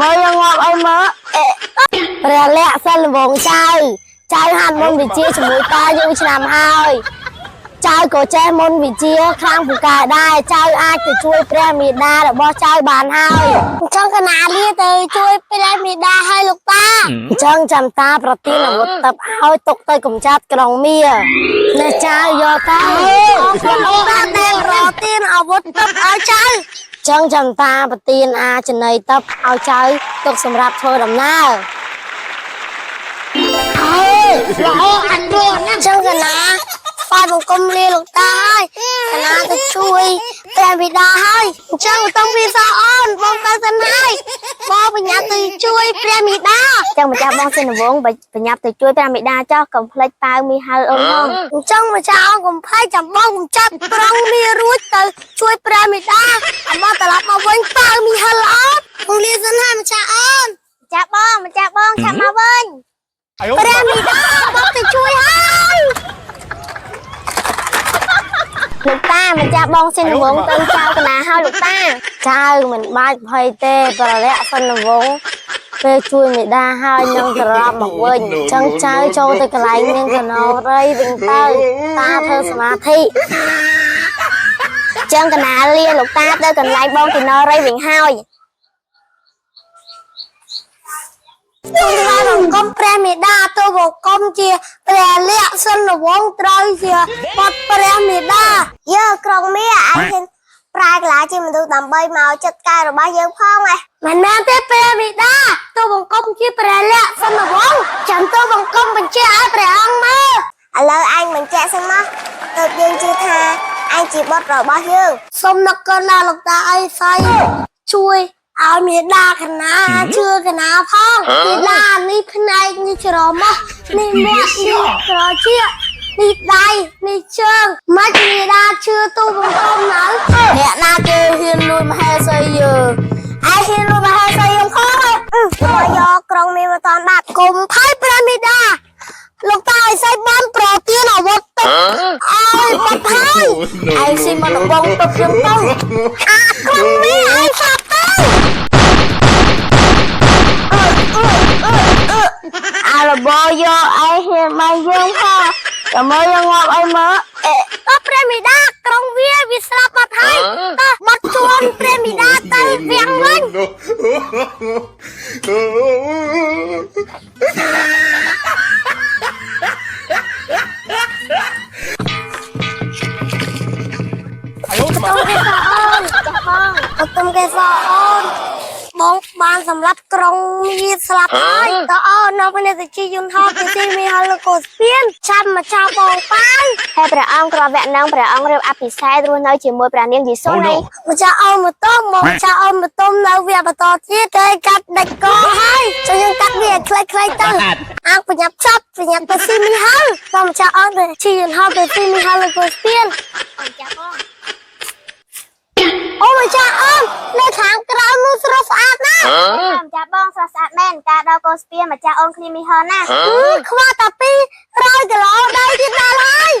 ចាំមើលយកងាប់ឲ្យមើលព្រះលក្ខសិលវងចៅចៅហាត់មុនវិជាជាមួយតាយូរឆ្នាំហើយចៅក៏ចេះមុនវិជាខ្លាំងពូកែដែរចៅអាចទៅជួយព្រះមេដារបស់ចៅបានហើយអញ្ចឹងកណាលាទៅជួយព្រះមេដាឲ្យលោកតាអញ្ចឹងចាំតាប្រទានអាវុធទឹកឲ្យទុកទៅកំចាត់ក្រុងមានេះចៅយកទៅអរគុណលោកតាដែលប្រទានអាវុធទឹកឲ្យចៅចឹងចាំតាប្រទានអាចនីទឹកឲ្យចៅទុកសម្រាប់ធ្វើដំណើរ អើល្អអញរស់ណាស់ចឹងកណាប៉ាបង្គំលាលោកតាហើយកណាទៅជួយព្រះបិតាហើយអញ្ចឹងមិនពីសអូនបងទៅសិនហើយបងបញ្ញាទៅជួយព្រះមេដា ចឹងម្ចាស់បងសិនវងបញ្ញាប់ទៅជួយព្រះមេដាចោះកុំភ្លេចប៉ាវមីហៅអូនផង អញ្ចឹងម្ចាស់អង្គកំភៃចាំបងកំចាត់ប្រងមីរួចទៅជួយព្រះមេដាអំបត្រឡប់មកវិញប៉ាវមីហិលអូនបងលាសិនហើយម្ចាស់អូន ម្ចាស់បងម្ចាស់បងឆាប់មកវិញ 哎呦 ព្រះមេដាបងទៅជួយហើយ លោកតាម្ចាស់បងសិនវងទៅចៅកណាហើយលោកតា ចៅមិនបាច់ភ័យទេប្រលៈសិនវងពេលជួយមេដាហើយនឹងត្រឡប់មកវិញចឹងចៅចូលទៅកន្លែងមានកណោរីវិញទៅតាធ្វើសមាធិ ចឹងកណាលាលោកតាទៅកន្លែងបងគណរីវិញហើយ ទូលបង្គំព្រះមេដាទូបង្គំជាព្រះលក្ខសិនវងត្រូវជាបត់ព្រះមេដា យើក្រុងមាឯងហ៊ានប្រែក្លាយជាមនុស្សដើម្បីមកចិត្តកែរបស់យើងផងឯង មិនមែនទេព្រះមេដាទូបង្គំជាព្រះលក្ខសិនវងចាំទូបង្គំបញ្ជាក់ឲ្យព្រះអង្គមើល ឥឡូវឯងបញ្ជាក់សិនមកទើបយើងជឿថាឯងជាបុត្ររបស់យើង សូមនឹកកណាលោកតាអីសៃជួយឲ្យមេដាកណាជឿកណាផងមេដានេះផ្នែកនេះច្រមុះនេះមាត់នេះត្រចៀកនេះដៃនេះជើងមិនមេដាជឿទូបង្គំនៅអ្នកណាគេហ៊ានលួចមហេសីយើងឯងហ៊ានលួចមហេសីយើងផង មកយកក្រុងមានមកតនបាត់ កុំភ័យព្រះមេដាលោកតាអីសៃបានប្រទានអាវុធទឹកឲ្យបាត់ហើយ ឯងស៊ីមកដំបងទុកយើងទៅ អាក្រុមនេះឲ្យស្លាប់ទៅ អារបយកឯងហ៊ានមកយើងផងចាំមើលយកងាប់ឲ្យមើល តោះព្រះមេដាក្រុងវាវាស្លាប់បាត់ហើយតោះបាត់ជួនព្រះមេដាទៅវាំងវិញ 哎呦我的妈！ ទុំគេសអូន ចាស់បង អទុំគេសអូនបងបានសម្រាប់ក្រុងវាស្លាប់ហើយតោះអូននៅពេលនេះទៅជិះយន្តហោះទៅទីមីហលកូស្ពៀនចាំមកចោលបងប៉ាវ ហើយព្រះអង្គក្រវៈនឹងព្រះអង្គរៀបអភិសេករស់នៅជាមួយព្រះនាងយេស៊ូ Oh នេះ no! ម្ចាស់អូនមកតុំមកម្ចាស់អូនមកតុំនៅវាបន្តទៀតគេកាត់ដាច់កហើយចូលយើងកាត់វាឲ្យខ្លីៗទៅអាងប្រញាប់ចាប់ប្រញាប់ទៅស៊ីមីហលដល់ម្ចាស់អូនទៅជិះយន្តហោះទៅស៊ីមីហលកូស្ពៀន ចាស់បង អូម្ចាស់អូននៅខាងក្រៅនោះស្រស់ស្អាតណាស់ ម្ចាស់បងស្រស់ស្អាតមែនការដល់កូនស្ពាម្ចាស់អូនឃ្លីមីហលណា ខ្វះតែ200គីឡូដីទៀតដល់ហើយ